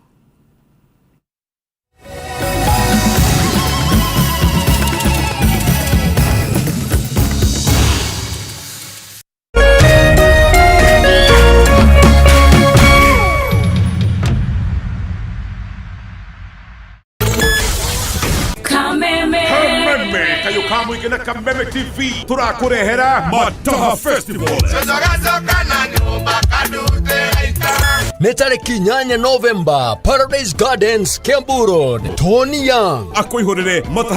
Kameme kayo kamwike na Kameme TV turakurehera Mataha Festival. Nĩ tarĩki 8 Novemba, Paradise Gardens, Kiambu Road. Tony Young akwĩhũrĩre mata.